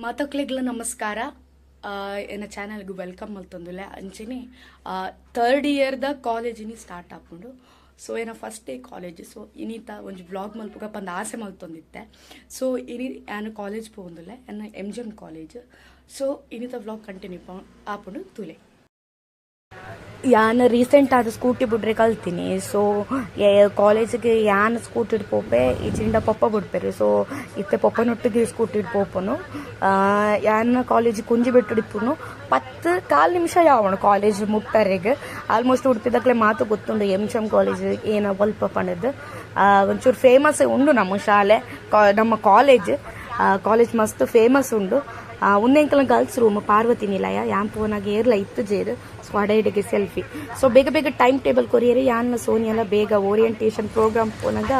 ಮಾತಕ್ಲೆಗ್ಲ ನಮಸ್ಕಾರ. ಎನ್ನ ಚಾನಲ್ಗೆ welcome ಮಲ್ತೊಂದುಲ್ಲೆ. ಅಂಚೆನೆ ಥರ್ಡ್ ಇಯರ್ದ ಕಾಲೇಜಿನಿ ಸ್ಟಾರ್ಟ್ ಆಪುಂಡು. ಸೊ ಏನ ಫಸ್ಟ್ ಡೇ ಕಾಲೇಜ್. ಸೊ ಇನಿತ ಒಂಜಿ ವ್ಲಾಗ್ ಮಲ್ಪುಗ ಪಂದ್ ಆಸೆ ಮಲ್ತೊಂದಿತ್ತೆ. ಸೊ ಇನಿ ಯಾನ್ ಕಾಲೇಜ್ ಪೋವೊಂದುಲ್ಲೆ, ಎನ್ನ ಎಮ್ ಜಿ ಎಮ್ ಕಾಲೇಜ್. ಸೊ ಇನಿತ ವ್ಲಾಗ್ ಕಂಟಿನ್ಯೂ ಆಪುಂಡು ತೂಲೆ. ಯಾನ್ ರೀಸೆಂಟ್ ಆದ ಸ್ಕೂಟಿ ಬುಡ್ರೆ ಕಲ್ತೀನಿ. ಸೊ ಕಾಲೇಜಿಗೆ ಯಾನ್ ಸ್ಕೂಟಿ ಪೋಪೆ, ಈ ಚಿಂಡ ಪೊಪ್ಪ ಬುಡ್ಪೆರು. ಸೊ ಇತ್ತೆ ಪೊಪ್ಪನೊಟ್ಟಿಗೆ ಸ್ಕೂಟಿ ಪೋಪುನು. ಯಾನ್ ಕಾಲೇಜ್ ಕುಂಜಿ ಬೆಟ್ಟುಡಿಪ್ಪುನು 10-15 ನಿಮಿಷ ಯಾವಣು ಕಾಲೇಜ್ ಮುಟ್ಟರೆಗ್. ಆಲ್ಮೋಸ್ಟ್ ಉಡುಪಿದಕ್ಲೆ ಮಾತು ಗೊತ್ತುಂಡು ಎಮ್ ಜಿ ಎಮ್ ಕಾಲೇಜ್ ಏನ ಒಲ್ಪ ಪಂಡದು. ಒಂಚೂರು ಫೇಮಸ್ ಉಂಡು ನಮ್ಮ ಶಾಲೆ, ನಮ್ಮ ಕಾಲೇಜ್. ಕಾಲೇಜ್ ಮಸ್ತ್ ಫೇಮಸ್ ಉಂಡು. ಉಂದೆಂಕಲ ಗರ್ಲ್ಸ್ ರೂಮ್ ಪಾರ್ವತಿ ನಿಲಯ ಯಾನ್ ಪೋನಾಗ ಏರ್ಲ ಇತ್ತು ಜೇರು. ಸೊ ಅಡ ಇಡೆಗೆ ಸೆಲ್ಫಿ. ಸೊ ಬೇಗ ಬೇಗ ಟೈಮ್ ಟೇಬಲ್ ಕೊರಿಯರೆ. ಯಾನ್ ಸೋನಿಯಲ್ಲ ಬೇಗ ಓರಿಯಂಟೇಷನ್ ಪ್ರೋಗ್ರಾಮ್ ಪೋನಾಗ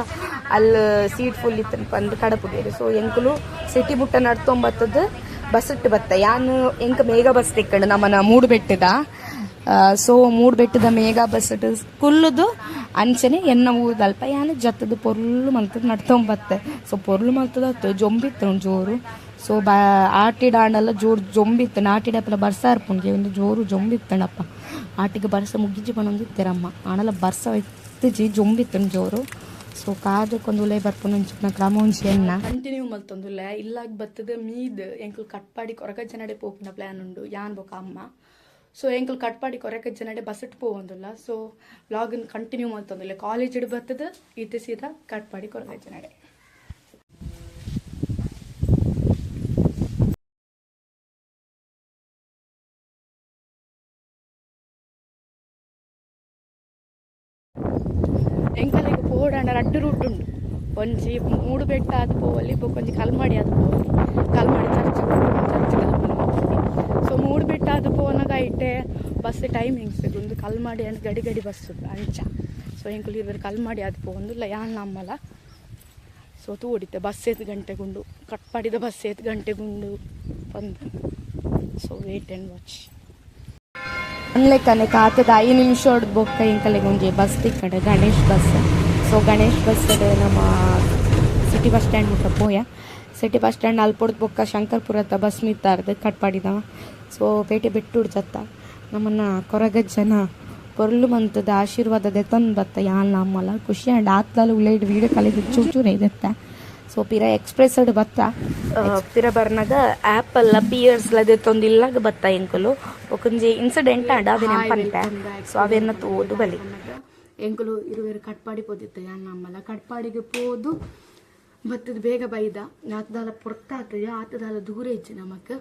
ಅಲ್ಲಿ ಸೀಟ್ ಫುಲ್ ಇತ್ತು ಪಂದ್ ಕಡಪುಡೇರು. ಸೊ ಎಂಕುಲು ಸಿಟಿ ಮುಟ್ಟ ನಡ್ತೊಂಬತ್ತದ ಬಸ್ ಇಟ್ಟು ಬತ್ತ. ಯಾನ್ ಎಂಕ ಮೇಗ ಬಸ್ ತಿಕ್ಕಂಡು ನಮ್ಮನ ಮೂಡುಬೆಟ್ಟದ. ಸೊ ಮೂಡುಬೆಟ್ಟದ ಮೇಗ ಬಸ್ ಕುಲ್ಲುದು ಅಂಚನೆ ಎನ್ನ ಊದಲ್ಪ ಯಾನ್ ಜತ್ತದ ಪೊರ್ಲು ಮಲ್ತದ ನಡ್ತೊಂಬತ್ತೆ. ಸೊ ಪೊರ್ಲು ಮಲ್ತದ ಜೊಂಬಿತ್ತು ಜೋರು. ಸೊ ಬಾ ಆಟಿಡ ಆಂಡಲ ಜೋರು ಜೊಂಬಿತ್ತು. ನಾಟಿಡಪ್ಪಲ ಬರ್ಸ ಇರ್ಪುಂಡು ಒಂದು ಜೋರು ಜೊಂಬಿತ್ತಣಪ್ಪ. ಆಟಿಗೆ ಬರ್ಸ ಮುಗಿಜಿ ಪನೊಂದಿತ್ತೆರಮ್ಮ ಆಂಡಲ ಬರ್ಸ ಇತ್ತುಜಿ ಜೊಂಬಿತ್ತು ಜೋರು. ಸೊ ಕಾದಕ್ಕೊಂದು ಉಲೈ ಬರ್ಪುನ ಒಂಚಿನ ಕ್ರಮ ಒಂಜಿ ಎನ್ನ ಕಂಟಿನ್ಯೂ ಮಲ್ತೊಂದುಲ್ಲೆ. ಇಲ್ಲಾಗ ಬತ್ತದ ಮೀದ್ ಎಂಕುಲು ಕಟ್ಪಾಡಿ ಕೊರಗಜ್ಜನಡೆ ಪೋಪುನ ಪ್ಲಾನ್ ಉಂಡು ಯಾನ್ ಬೊಕ ಅಮ್ಮ. ಸೊ ಎಂಕುಲು ಕಟ್ಪಾಡಿ ಕೊರಗಜ್ಜನಡೆ ಬಸ್ಸಿಟ್ ಪೋವೊಂದುಲ್ಲ. ಸೊ ವ್ಲಾಗನ್ ಕಂಟಿನ್ಯೂ ಮಲ್ತೊಂದುಲ್ಲೆ. ಕಾಲೇಜ್ ಇಡ್ ಬತ್ತದ ಇತ್ತೆ ಸೀದಾ ಕಟ್ಪಾಡಿ ಕೊರಗಜ್ಜನಡೆ. ಎಂಕಲೆಗ್ ಪೋಡಾಂಡ ರಡ್ಡ್ ರೂಟ್ ಉಂಡು. ಒಂಜಿ ಮೂಡುಬೆಟ್ಟ ಆದ್ ಪೋವೊಲಿ, ಬೊಕ ಒಂಜಿ ಕಲ್ಮಾಡಿ ಆದ್ ಪೋವೊಲಿ. Kalmadi church church. ಸೊ ಮೂಡುಬೆಟ್ಟ ಆದ್ ಪೋನಗ ಐಟೆ ಬಸ್ ಟೈಮಿಂಗ್ಸ್ ಉಂದು. ಕಲ್ಮಾಡಿ ಅಂಡ್ ಗಡಿ ಗಡಿ ಬಸ್ ಅಂಚ. ಸೊ ಎಂಕುಲು ಇರ್ವೆರ್ ಕಲ್ಮಾಡಿ ಆದ್ ಪೋವೊಂದುಲ್ಲ ಯಾನ್ ನಮ್ಮಲ. ಸೊ ತೂವೊಡಿತ್ತೆ ಬಸ್ ಏತ್ ಗಂಟೆಗುಂಡು, ಕಟ್ಪಾಡಿದ ಬಸ್ ಏತ್ ಗಂಟೆಗುಂಡು ಪಂದ್. ಸೊ ವೇಟ್ ಆ್ಯಂಡ್ ವಾಚ್. ಅನ್ಲೆಕ್ಕನೆ ಕಾತದ 5 ನಿಮಿಷ ಬೊಕ್ಕ ಎಂಕಲೆಗ್ ಒಂಜಿ ಬಸ್ ತಿಕ್ಕಂಡು, ಗಣೇಶ್ ಬಸ್. ಸೊ ಗಣೇಶ್ ಬಸ್ ನಮ್ಮ ಸಿಟಿ ಬಸ್ ಸ್ಟ್ಯಾಂಡ್ ಮುಟ್ಟ ಪೋಯ. ಸಿಟಿ ಬಸ್ ಸ್ಟ್ಯಾಂಡ್ ಅಲ್ಪೊಡ್ದು ಬೊಕ್ಕ ಶಂಕರ್ಪುರತ್ತ ಬಸ್ ಮಿತ್ತಾರ್ದು ಕಟ್ಪಾಡಿದವ. ಸೊ ಪೇಟೆ ಬೆಟ್ಟುಡು ಜತ್ತ ನಮ್ಮನ್ನ ಕೊರಗಜ್ಜನ ಪೊರ್ಲು ಮಂತದ ಆಶೀರ್ವಾದ ದೆತ್ತೊಂದು ಬತ್ತ ಯಾನ್ ನಮ್ಮಲ ಖುಷಿ ಆಂಡ್. ಆತ್ಲಲ ಉಲೈಡ್ ವೀಡಿಯೋ ಕಲಿದು ಚೂರು ಚೂರು ಇದೆತ್ತ. ಸೊ ಪಿರ ಎಕ್ಸ್ಪ್ರೆಸ್ ಬತ್ತ. ಪಿರ ಬರ್ನಾಗ ಆ್ಯಪಲ್ ಪಿಯರ್ಸ್ ದೆತ್ತೊಂದು ಇಲ್ಲಾಗ ಬತ್ತ ಎಂಕುಲು. ಒಂಜಿ ಇನ್ಸಿಡೆಂಟ್ ಆಂಡ್ ಅವೆ ನೆನಪಂತೆ. ಸೊ ಅವೆನ್ನ ತೂದು ಬಲಿ. ಎಂಕುಲು ಇರುವೆರು ಕಟ್ಪಾಡಿ ಪೋದಿತ್ತೆ ಯಾನ್ ನಮ್ಮಲ. ಕಟ್ಪಾಡಿಗೆ ಪೋದು ಬತ್ತದ ಬೇಗ ಬೈದ. ಆತದಾಲ ಪೊರ್ತಾತದೆ, ಆತದಾಲ ದೂರ ಇಜ್ಜಿ ನಮಕ್.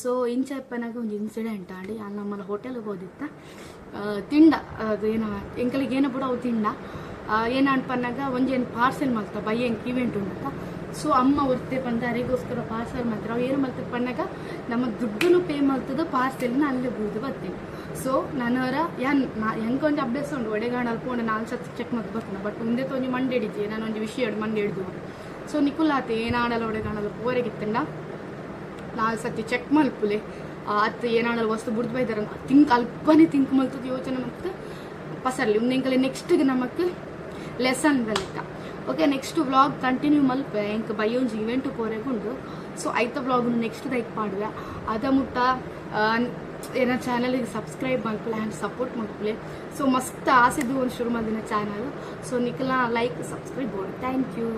ಸೊ ಇಂಚ ಇಪ್ಪನಾಗ ಒಂಜಿ ಇನ್ಸಿಡೆಂಟ್ ಆಂಡ್. ಯಾನ್ ನಮ್ಮಲ ಹೋಟೆಲ್ಗೆ ಹೋದಿತ್ತ ತಿಂಡ ಅದು ಏನ ಎಂಕಲಿಗೆ ಏನ ಬಿಡು ಅವು ತಿಂಡ ಏನಾಂಡ್ ಪನ್ನಾಗ ಒಂಜಿ ಏನು ಪಾರ್ಸೆಲ್ ಮಲ್ತ ಬಯ್ಯ ಎಂಕ್ ಇವೆಂಟ್ ಉಂಡತ್ತ. ಸೊ ಅಮ್ಮ ಒರ್ತೆ ಪಂದ ಅರೆಗೋಸ್ಕರ ಪಾರ್ಸೆಲ್ ಮಲ್ತಾರೆ. ಅವು ಏನು ಮಲ್ತ ಪನ್ನಾಗ ನಮ್ಮ ದುಡ್ಡನ್ನು ಪೇ ಮಲ್ತದ ಪಾರ್ಸೆಲ್ನ ಅಲ್ಲೇ ಬೂದು ಬರ್ತೀನಿ. ಸೊ ನನವರ ಯಾನ್ ಎಂಕ ಒಂಜಿ ಅಭ್ಯಾಸ ಉಂಡು, ಒಡೆಗಾಣಲ್ಲಿ ಪೋಂಡ 4 ಸತಿ ಚೆಕ್ ಮಲ್ತ್ ಬರ್ತಾನೆ. ಬಟ್ ಉಂದೆ ಒಂಜಿ ಮಂಡೆ ಹಿಡಿಜಿ ನಾನು ಒಂಜಿ ವಿಷಯ ಮಂಡೆ ಹಿಡಿದು. ಸೊ ನಿಕುಲಾತೆ ಏನಾಡಲ್ಲ ಒಡೆಗಾಣಲ್ಲ ಪೋರೆಗಿತ್ತಂಡ 4 ಸತಿ ಚೆಕ್ ಮಲ್ಪುಲೆ. ಅತ್ತು ಏನಾಡಲ್ಲ ವಸ್ತು ಬುಡ್ದು ಬೈದಾರ ತಿಂಕ್ ಅಲ್ಪನೇ ತಿಂಕ್ ಮಲ್ತದ ಯೋಚನೆ ಮಲ್ತದ ಪಸರ್ಲಿ ಉಂದೆಂಕಲೆ ನೆಕ್ಸ್ಟ್ಗೆ ನಮಕ್ ಲೆಸನ್ ಲೆಕ್ಕ. ಓಕೆ, ನೆಕ್ಸ್ಟ್ ವ್ಲಾಗ್ ಕಂಟಿನ್ಯೂ ಮಲ್ಪೆ. ಎಂಕ್ ಬಯ್ಯೊಂಜಿ ಇವೆಂಟ್ ಪೋರೆಗುಂಡು. ಸೊ ಐತ ವ್ಲಾಗ್ ನೆಕ್ಸ್ಟ್ ದೈಕ್ ಪಾಡುವೆ. ಅದ ಮುಟ್ಟ ಏನ ಚಾನಲ್ಗೆ ಸಬ್ಸ್ಕ್ರೈಬ್ ಮಲ್ಪುಲೆ ಆ್ಯಂಡ್ ಸಪೋರ್ಟ್ ಮಲ್ಪುಲೆ. ಸೊ ಮಸ್ತ್ ಆಸೆದು ಒಂದು ಶುರು ಮಾಡಿನ ಚಾನಲ್. ಸೊ ನಿಕಲ ಲೈಕ್ ಸಬ್ಸ್ಕ್ರೈಬ್ ಬೋಡು. Thank you.